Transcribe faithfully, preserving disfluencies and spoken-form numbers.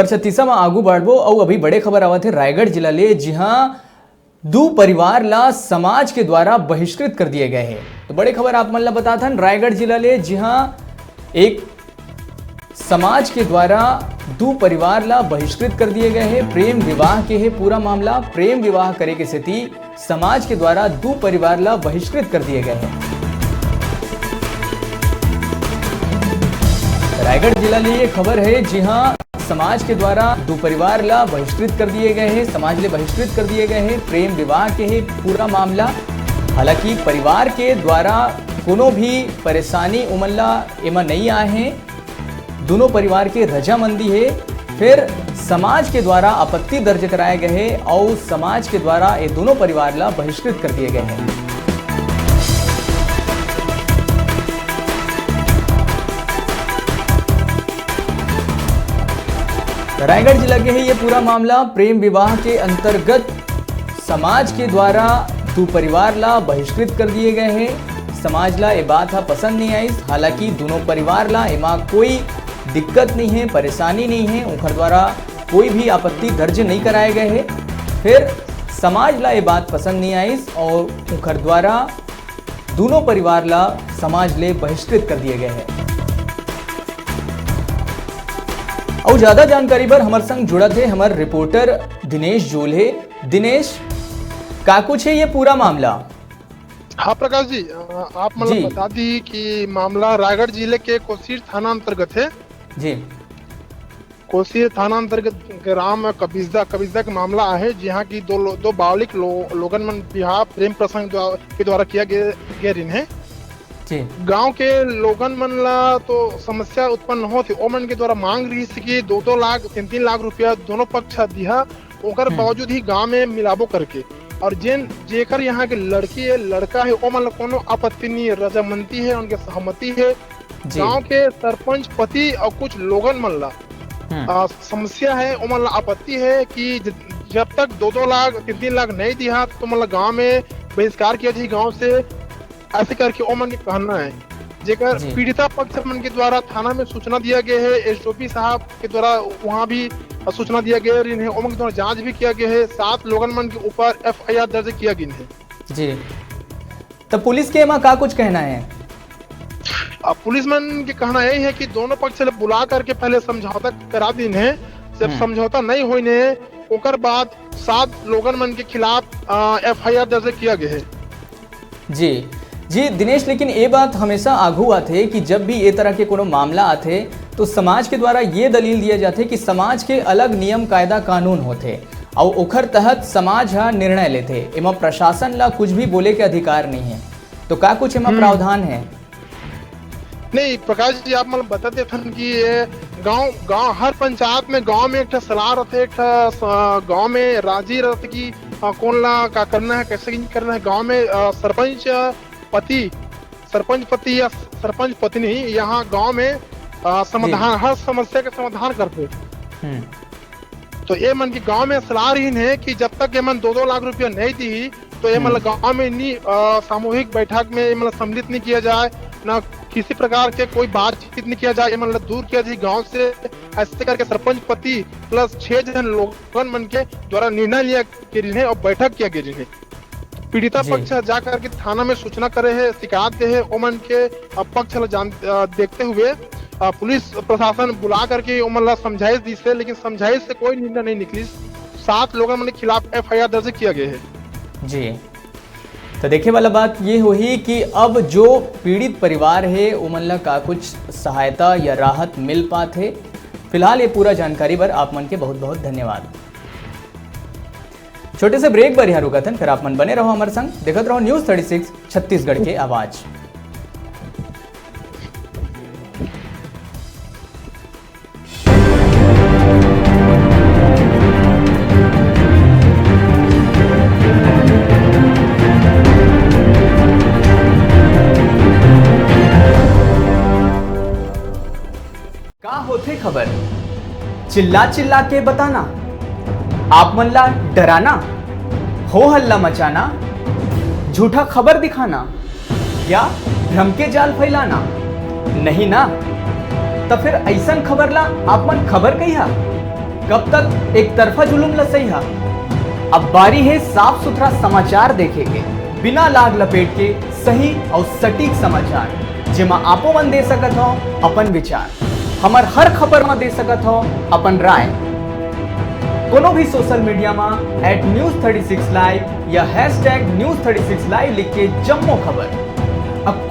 छत्तीसा म आगू बढ़बो अउ अभी बड़े खबर आवत हे रायगढ़ जिला ले, जिहां दू परिवार ला समाज के द्वारा बहिष्कृत कर दिए गए हे। तो बड़े खबर आप मन ला बताथन रायगढ़ जिला ले, जिहां एक समाज के द्वारा दू परिवार ला बहिष्कृत कर दिए गए हे। प्रेम विवाह के हे पूरा मामला। प्रेम विवाह करे के सेती समाज के द्वारा दू परिवार ला बहिष्कृत कर दिए गए हे। रायगढ़ जिला ले ये खबर हे, जिहां समाज के द्वारा दू परिवार ला बहिष्कृत कर दिए गए हे, समाज ले बहिष्कृत कर दिए गए हे। प्रेम विवाह के हे पूरा मामला। हालांकि परिवार के द्वारा कोनो भी परेशानी उमन ला एमा नइ आए हे, दोनों परिवार के रजामंदी हे। फिर समाज के द्वारा आपत्ति दर्ज कराए गए हे अउ समाज के द्वारा ये दोनों परिवार ला बहिष्कृत कर दिए गए हे। रायगढ़ जिला के हे ये पूरा मामला। प्रेम विवाह के अंतर्गत समाज के द्वारा दू परिवार ला बहिष्कृत कर दिए गए हे। समाज ला ये बात ह पसंद नहीं आइस। हालांकि दोनों परिवार ला एमा कोई दिक्कत नहीं हे, परेशानी नहीं हे, उंखर द्वारा कोई भी आपत्ति दर्ज नहीं कराए गए हे। फिर समाज ला ये बात पसंद नहीं आइस अउ उंखर द्वारा दोनों परिवार ला समाज ले बहिष्कृत कर दिए गए हे। अउ ज्यादा जानकारी बर हमर संग जुड़त हे हमर रिपोर्टर दिनेश जोल्हे। दिनेश, का कुछ हे ये पूरा मामला? हाँ प्रकाश जी, अ, आप मन ला जी। बता दी कि मामला रायगढ़ जिले के कोसीर थाना अंतर्गत हे। जी। कोसीर थाना अंतर्गत ग्राम कबिजदा, कबिजदा के मामला आहे, जिहाँ की दो लो-, दो बावलिक लो-, लोगन मन बिहाव प्रेम प्रसंग द्वा-, के द्वारा किया गे, गे रिन हे। जी। गांव के लोगन मन ला तो समस्या उत्पन्न होत हे, ओमन के द्वारा मांग रहिस कि दो दो लाख, तीन तीन लाख रुपया दोनों पक्ष ह दिहा, ओकर हम्म। बावजूद ही गांव में मिलाबो करके। और जेन, जेकर यहाँ के लड़की हे, लड़का हे, ओमन ला कोनो आपत्ति नहीं हे, रजामंदी हे, उनके सहमति हे। जी। गांव के सरपंच पति और कुछ लोगन मन ला, हम्म। आ, समस्या हे, ओमन ला आपत्ति हे कि ज-, जब तक दो दो लाख, तीन तीन लाख नहीं दिहा, तो ओमन ला गांव में बहिष्कार किया जाही गांव से, ऐसे करके ओमन के कहना हे। जेकर जी। पीड़िता पक्ष मन के द्वारा थाना में सूचना दिया गया हे, एसडीओपी साहब के द्वारा वहाँ भी सूचना दिया गया हे, ओमन के द्वारा जांच भी किया गया हे, सात लोगन मन के ऊपर एफआईआर दर्ज किया गया हे। जी, तो पुलिस के एमा का कुछ कहना हे? अब पुलिस मन के कहना यही हे कि दोनों पक्ष ले बुला करके पहले समझौता करा दिन हे। जब हम्म। समझौता नहीं होइने, ओकर बाद सात लोगन मन के खिलाफ, अ, एफआईआर दर्ज किया गया हे। जी, जी दिनेश, लेकिन ये बात हमेशा आघू आथे कि जब भी ये तरह के कोनो मामला आथे, तो समाज के द्वारा ये दलील दिया जाथे कि समाज के अलग नियम, कायदा, कानून होथे। अउ ओखर तहत समाज ह निर्णय लेथे। एमा प्रशासन ला कुछ भी बोले के अधिकार नहीं हे। तो का कुछ एमा हम्म। प्रावधान हे? नहीं प्रकाश जी, आप मन बता देथन कि ये गांव, गांव, हर पंचायत में, गांव में एक ठा सलाह रथे, एक ठा स-, गांव में राजी रथे कि, अ, कौन ला का करना है, कैसे नहीं करना है। गांव में, अ, सरपंच पति, सरपंच पति या सरपंच पत्नी यहाँ गांव में, अ, समाधान, जी। हर समस्या के समाधान करथे। हम्म। तो ये मन के गांव में सलाह रहिन हे कि जब तक ये मन दो दो लाख रुपया नहीं दी, तो ये मन हम्म। गांव में नहीं, अ, सामूहिक बैठक में ये मन सम्मिलित नहीं किया जाए, ना किसी प्रकार के कोई बातचीत नहीं किया जाए, ये मन दूर किया जाए गांव से। ऐसे करके सरपंच पति प्लस छह जन लोगन मन के द्वारा निर्णय लिया गे रहिन हे और बैठक किया गे रहिन हे। पीड़िता जी। पक्ष ह जा करके थाना में सूचना करे हे, शिकायत दे हे, ओमन के, अ, पक्ष ल जान, अ, देखते हुए, अ, पुलिस प्रशासन बुला करके ओमन ला समझाइश दिस हे, लेकिन समझाइश से कोई निर्णय नहीं निकलिस। सात लोगन मन के खिलाफ एफआईआर दर्ज किया गया है। जी, तो देखे वाला बात ये होही कि अब जो पीड़ित परिवार हे, ओमन ला का कुछ सहायता या राहत मिल पात हे। फिलहाल ये पूरा जानकारी बर आप मन के बहुत बहुत धन्यवाद। छोटे से ब्रेक बर यहाँ रुकत हन, फिर आप मन बने रहो हमर संग, देखत रहो न्यूज़ थर्टी सिक्स छत्तीसगढ़ के आवाज़। का होथे खबर? चिल्ला चिल्ला के बताना, आप मन ला डराना, हो हल्ला मचाना, झूठा खबर दिखाना या भ्रम के जाल फैलाना, नहीं ना? त फिर अइसन खबर ला आप मन खबर कहिहा? कब तक एक तरफा जुलूम ल सहिहा? अब बारी हे साफ सुथरा समाचार देखे के, बिना लाग लपेट के सही अउ सटीक समाचार, जेमा आपो मन दे सकत हव अपन विचार। हमर हर खबर म दे सकत हव अपन राय। कोनो भी सोशल मीडिया म at news thirty six live या hashtag news thirty six live लिख के जम्मो खबर। अब